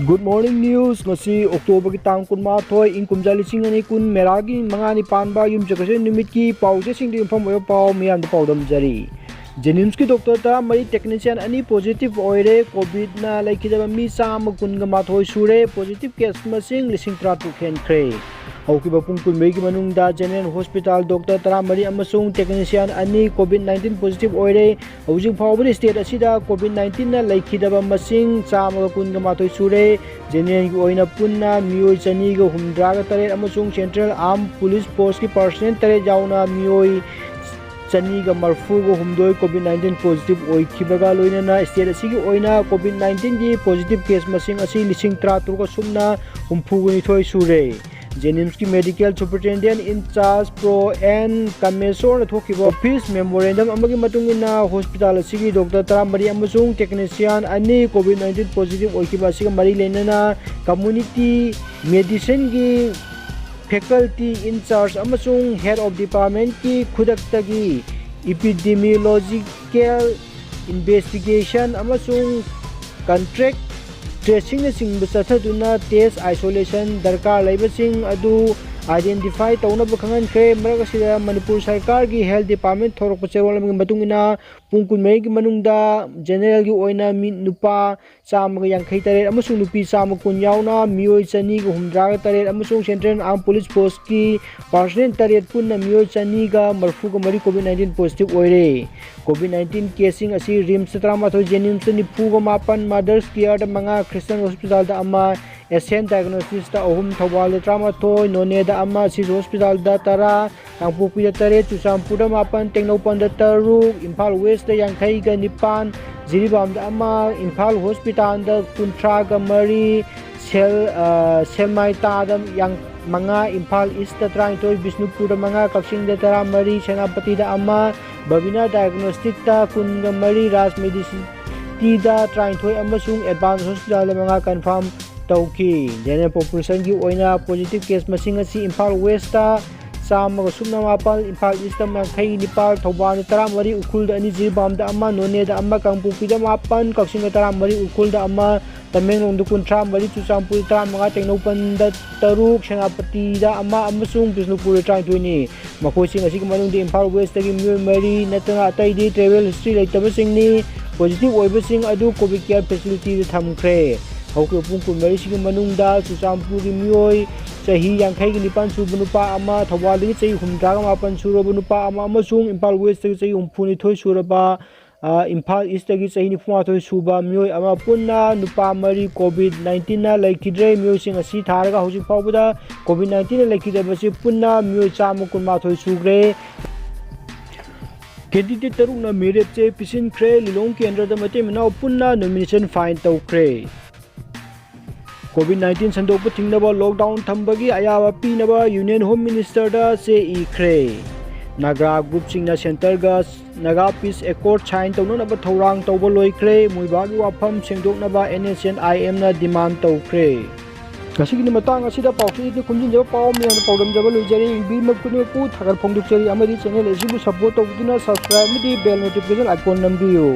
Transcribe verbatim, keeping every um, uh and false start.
Good morning news. ꯉꯁꯤ October ꯒꯤ ꯇꯥꯡ ꯀꯨꯟꯃꯥꯊꯣꯏ, ꯏꯪ ꯀꯨꯝꯖꯥ ꯂꯤꯁꯤꯡ ꯑꯅꯤ ꯀꯨꯟ, ꯃꯦꯔꯥꯒꯤ ꯃꯉꯥꯅꯤ ꯄꯥꯟꯕ ꯌꯨꯝꯁꯥꯀꯩꯁ ꯅꯨꯃꯤꯠꯀꯤ ꯄꯥꯎꯆꯦꯁꯤꯡꯗ ꯌꯨꯝꯐꯝ ꯑꯣꯏꯕ ꯄꯥꯎ ꯃꯤꯌꯥꯝꯗ ꯄꯥꯎꯗꯝꯖꯔꯤ꯫ JNIMSꯀꯤ doctor ꯇꯔꯥꯃꯔꯤ, technician ꯑꯅꯤ positive ꯑꯣꯏꯔꯦ꯫ COVIDꯅ ꯂꯩꯈꯤꯗꯕ ꯃꯤ ꯆꯥꯝꯃ ꯀꯨꯟꯒ ꯃꯥꯊꯣꯏ ꯁꯨꯔꯦ꯫ Positive case ꯃꯁꯤꯡ ꯂꯤꯁꯤꯡ ꯇꯔꯥꯇꯔꯨꯛ ꯍꯦꯟꯈ꯭ꯔꯦ꯫ ꯍꯧꯈꯤꯕ ꯄꯨꯡ ꯀꯨꯟꯃꯔꯤꯒꯤ ꯃꯅꯨꯡꯗ General Hospital doctor ꯇꯔꯥꯃꯔꯤ ꯑꯃꯁꯨꯡ technician ꯑꯅꯤ COVID nineteen positive ꯑꯣꯏꯔꯦ꯫ ꯍꯧꯖꯤꯛ ꯐꯥꯎꯕꯗ state ꯑꯁꯤꯗ COVID nineteenꯅ ꯂꯩꯈꯤꯗꯕ ꯃꯁꯤꯡ ꯆꯥꯝꯃꯒ ꯀꯨꯟꯒ ꯃꯥꯊꯣꯏ ꯁꯨꯔꯦ꯫ Generalꯒꯤ ꯑꯣꯏꯅ ꯄꯨꯟꯅ ꯃꯤꯑꯣꯏ ꯆꯅꯤꯒ ꯍꯨꯝꯗ꯭ꯔꯥꯒ ꯇꯔꯦꯠ ꯑꯃꯁꯨꯡ Central Armed Police Forceꯀꯤ personnel ꯇꯔꯦꯠ ꯌꯥꯎꯅ ꯃꯤꯑꯣꯏ ꯆꯅꯤꯒ ꯃꯔꯐꯨꯒ ꯍꯨꯝꯗꯣꯏ COVID nineteen positive ꯑꯣꯏꯈꯤꯕꯒ ꯂꯣꯏꯅꯅ state ꯑꯁꯤꯒꯤ ꯑꯣꯏꯅ COVID nineteenꯒꯤ positive case ꯃꯁꯤꯡ ꯑꯁꯤ ꯂꯤꯁꯤꯡ ꯇꯔꯥꯇꯔꯨꯛ ꯁꯨꯞꯅ ꯍꯨꯝꯐꯨꯒ ꯅꯤꯊꯣꯏ ꯁꯨꯔꯦ꯫ JNIMSꯀꯤ Medical Superintendent in charge Pro N ꯀꯃꯦꯁꯣꯔꯅ ꯊꯣꯛꯈꯤꯕ office memorandum ꯑꯃꯒꯤ ꯃꯇꯨꯡ ꯏꯟꯅ, hospital ꯑꯁꯤꯒꯤ doctor ꯇꯔꯥꯃꯔꯤ ꯑꯃꯁꯨꯡ technician ꯑꯅꯤ COVID nineteen positive ꯑꯣꯏꯈꯤꯕ ꯑꯁꯤꯒ ꯃꯔꯤ ꯂꯩꯅꯅ community medicineꯒꯤ faculty in charge ꯑꯃꯁꯨꯡ head of departmentꯀꯤ ꯈꯨꯗꯛꯇꯒꯤ epidemiological investigation ꯑꯃꯁꯨꯡ contact tracingꯅꯆꯤꯡꯕ ꯆꯠꯊꯗꯨꯅ test, isolation ꯗꯔꯀꯥꯔ ꯂꯩꯕꯁꯤꯡ ꯑꯗꯨ identify ꯇꯧꯅꯕ ꯈꯪꯍꯟꯈ꯭ꯔꯦ꯫ ꯃꯔꯛ ꯑꯁꯤꯗ ꯃꯅꯤꯄꯨꯔ ꯁꯔꯀꯥꯔꯒꯤ health department ꯊꯣꯔꯛꯄ ꯆꯦꯔꯣꯜ ꯑꯃꯒꯤ ꯃꯇꯨꯡ ꯏꯟꯅ, ꯄꯨꯡ ꯀꯨꯟꯃꯔꯤꯒꯤ ꯃꯅꯨꯡꯗ generalꯒꯤ ꯑꯣꯏꯅ ꯃꯤ ꯅꯨꯄꯥ ꯆꯥꯝꯃꯒ ꯌꯥꯡꯈꯩ ꯇꯔꯦꯠ ꯑꯃꯁꯨꯡ ꯅꯨꯄꯤ ꯆꯥꯝꯃ ꯀꯨꯟ ꯌꯥꯎꯅ ꯃꯤꯑꯣꯏ ꯆꯅꯤꯒ ꯍꯨꯝꯗ꯭ꯔꯥꯒ ꯇꯔꯦꯠ ꯑꯃꯁꯨꯡ Central Armed Police Forceꯀꯤ personnel ꯇꯔꯦꯠ ꯄꯨꯟꯅ ꯃꯤꯑꯣꯏ ꯆꯅꯤꯒ ꯃꯔꯐꯨꯒ ꯃꯔꯤ COVID nineteen positive ꯑꯣꯏꯔꯦ꯫ COVID nineteen caseꯁꯤꯡ ꯑꯁꯤ RIMSꯇ ꯇꯔꯥꯃꯥꯊꯣꯏ, JNIMSꯇ ꯅꯤꯐꯨꯒ ꯃꯥꯄꯟ, Mother's Careꯗ ꯃꯉꯥ, Christian Hospitalꯗ ꯑꯃ, Asian Diagnosticsꯇ ꯑꯍꯨꯝ, ꯊꯧꯕꯥꯜꯗ ꯇꯔꯥꯃꯥꯊꯣꯏ, ꯅꯣꯅꯦꯗ ꯑꯃ, Swiss Hospitalꯗ ꯇꯔꯥ, ꯀꯥꯡꯄꯣꯛꯄꯤꯗ ꯇꯔꯦꯠ, ꯆꯨꯔꯆꯥꯟꯄꯨꯔꯗ ꯃꯥꯄꯟ, ꯇꯦꯡꯅꯧꯄꯜꯗ ꯇꯔꯨꯛ, ꯏꯝꯐꯥꯜ Westꯇ ꯌꯥꯡꯈꯩꯒ ꯅꯤꯄꯥꯟ, ꯖꯤꯔꯤꯕꯥꯝꯗ ꯑꯃ, ꯏꯝꯐꯥꯜ Hospitalꯗ ꯀꯨꯟꯊ꯭ꯔꯥꯒ ꯃꯔꯤ, ꯁꯦꯜ-, ꯑ, ꯁꯦꯜꯃꯥꯏ ꯇꯥꯗ ꯌꯥꯡ-, ꯃꯉꯥ, ꯏꯝꯐꯥꯜ Eastꯇ ꯇꯔꯥꯅꯤꯊꯣꯏ, ꯕꯤꯁꯅꯨꯄꯨꯔꯗ ꯃꯉꯥ, ꯀꯛꯆꯤꯡꯗ ꯇꯔꯥꯃꯔꯤ, ꯁꯦꯅꯥꯄꯇꯤꯗ ꯑꯃ, ꯕꯕꯤꯅꯥ Diagnosticꯇ ꯀꯨꯟꯒ ꯃꯔꯤ, ꯔꯥꯖ Medicityꯗ ꯇꯔꯥꯅꯤꯊꯣꯏ ꯑꯃꯁꯨꯡ Advance Hospitalꯗ ꯃꯉꯥ confirm ꯇꯧꯈꯤ꯫ General populationꯒꯤ ꯑꯣꯏꯅ positive case ꯃꯁꯤꯡ ꯑꯁꯤ ꯏꯝꯐꯥꯜ Westꯇ ꯆꯥꯝꯃꯒ ꯁꯨꯞꯅ ꯃꯥꯄꯜ, ꯏꯝꯐꯥꯜ Eastꯇ ꯌꯥꯡꯈꯩ ꯅꯤꯄꯥꯜ, ꯊꯧꯕꯥꯜꯗ ꯇꯔꯥꯃꯔꯤ, ꯎꯈ꯭ꯔꯨꯜꯗ ꯑꯅꯤ, ꯖꯤꯔꯤꯕꯥꯝꯗ ꯑꯃ, ꯅꯣꯅꯦꯗ ꯑꯃ, ꯀꯥꯡꯄꯣꯛꯄꯤꯗ ꯃꯥꯄꯟ, ꯀꯛꯆꯤꯡꯗ ꯇꯔꯥꯃꯔꯤ, ꯎꯈ꯭ꯔꯨꯜꯗ ꯑꯃ, ꯇꯃꯦꯡꯂꯣꯡꯗ ꯀꯨꯟꯊ꯭ꯔꯥ ꯃꯔꯤ, ꯆꯨꯔꯆꯥꯟꯄꯨꯔꯗ ꯇꯔꯥꯃꯉꯥ, ꯇꯦꯡꯅꯧꯄꯜꯗ ꯇꯔꯨꯛ, ꯁꯦꯅꯥꯄꯇꯤꯗ ꯑꯃ ꯑꯃꯁꯨꯡ ꯕꯤꯁꯅꯨꯄꯨꯔꯗ ꯇꯔꯥꯅꯤꯊꯣꯏꯅꯤ꯫ ꯃꯈꯣꯏꯁꯤꯡ ꯑꯁꯤꯒꯤ ꯃꯅꯨꯡꯗ ꯏꯝꯐꯥꯜ ꯋꯦꯁꯇꯒꯤ ꯃꯤꯑꯣꯏ ꯃꯔꯤ ꯅꯠꯇꯅ ꯑꯇꯩꯗꯤ travel history ꯂꯩꯇꯕꯁꯤꯡꯅꯤ꯫ Positive ꯑꯣꯏꯕꯁꯤꯡ ꯑꯗꯨ COVID care facility ꯗ ꯊꯝꯈ꯭ꯔꯦ꯫ ꯍꯧꯈꯤꯕ ꯄꯨꯡ ꯀꯨꯟꯃꯔꯤꯁꯤꯒꯤ ꯃꯅꯨꯡꯗ ꯆꯨꯔꯆꯥꯟꯄꯨꯔꯒꯤ ꯃꯤꯑꯣꯏ ꯆꯍꯤ ꯌꯥꯡꯈꯩꯒꯤ ꯅꯤꯄꯥꯟ ꯁꯨꯕ ꯅꯨꯄꯥ ꯑꯃ, ꯊꯧꯕꯥꯜꯗꯒꯤ ꯆꯍꯤ ꯍꯨꯝꯗ꯭ꯔꯥꯒ ꯃꯥꯄꯟ ꯁꯨꯔꯕ ꯅꯨꯄꯥ ꯑꯃ ꯑꯃꯁꯨꯡ ꯏꯝꯐꯥꯜ ꯋꯦꯁꯇꯒꯤ ꯆꯍꯤ ꯍꯨꯝꯐꯨꯅꯤꯊꯣꯏ ꯁꯨꯔꯕ, ꯑ, ꯏꯝꯐꯥꯜ ꯏꯁꯇꯒꯤ ꯆꯍꯤ ꯅꯤꯐꯨꯃꯥꯊꯣꯏ ꯁꯨꯕ ꯃꯤꯑꯣꯏ ꯑꯃ, ꯄꯨꯟꯅ ꯅꯨꯄꯥ ꯃꯔꯤ COVID nineteen ꯅ ꯂꯩꯈꯤꯗ꯭ꯔꯦ꯫ ꯃꯤꯑꯣꯏꯁꯤꯡ ꯑꯁꯤ ꯊꯥꯔꯒ ꯍꯧꯖꯤꯛ ꯐꯥꯎꯕꯗ COVID nineteen ꯅ ꯂꯩꯈꯤꯗꯕꯁꯤ ꯄꯨꯟꯅ ꯃꯤꯑꯣꯏ ꯆꯥꯝꯃ ꯀꯨꯟꯃꯥꯊꯣꯏ ꯁꯨꯈ꯭ꯔꯦ꯫ Candidate ꯇꯔꯨꯛꯅ ꯃꯤꯔꯦꯞ ꯆꯦ ꯄꯤꯁꯤꯟꯈ꯭ꯔꯦ꯫ ꯂꯤꯂꯣꯡ ꯀꯦꯟꯗ꯭ꯔꯗ ꯃꯇꯩ ꯃꯅꯥꯎ ꯄꯨꯟꯅ nomination file ꯇꯧꯈ꯭ꯔꯦ꯫ COVID nineteen ꯁꯟꯗꯣꯛꯄ ꯊꯤꯡꯅꯕ lockdown ꯊꯝꯕꯒꯤ ꯑꯌꯥꯕ ꯄꯤꯅꯕ Union Home Minister ꯗ ꯆꯦ ꯏꯈ꯭ꯔꯦ꯫ ꯅꯥꯒꯥ group ꯁꯤꯡꯅ centre ꯒ Naga Peace Accord sign ꯇꯧꯅꯅꯕ ꯊꯧꯔꯥꯡ ꯇꯧꯕ ꯂꯣꯏꯈ꯭ꯔꯦ꯫ ꯃꯣꯏꯕꯥꯒꯤ ꯋꯥꯐꯝ ꯁꯦꯡꯗꯣꯛꯅꯕ N S C N I M ꯅ demand ꯇꯧꯈ꯭ꯔꯦ꯫ ꯉꯁꯤꯒꯤꯗꯤ ꯃꯇꯥꯡ ꯑꯁꯤꯗ ꯄꯥꯎꯆꯦ ꯏꯗꯨꯅ ꯈꯣꯝꯖꯤꯟꯖꯕ ꯄꯥꯎ ꯃꯌꯥꯝꯅ ꯄꯥꯎꯗꯝꯖꯕ ꯂꯣꯏꯖꯔꯦ꯫ ꯌꯦꯡꯕꯤꯔꯤꯕ ꯈꯨꯗꯤꯡꯃꯛꯄꯨ ꯊꯥꯒꯠ ꯐꯣꯡꯗꯣꯛꯆꯔꯤ ꯑꯃꯗꯤ channel ꯑꯁꯤꯕꯨ support ꯇꯧꯕꯤꯗꯨꯅ subscribe ꯑꯃꯗꯤ bell notification icon ꯅꯝꯕꯤꯌꯨ꯫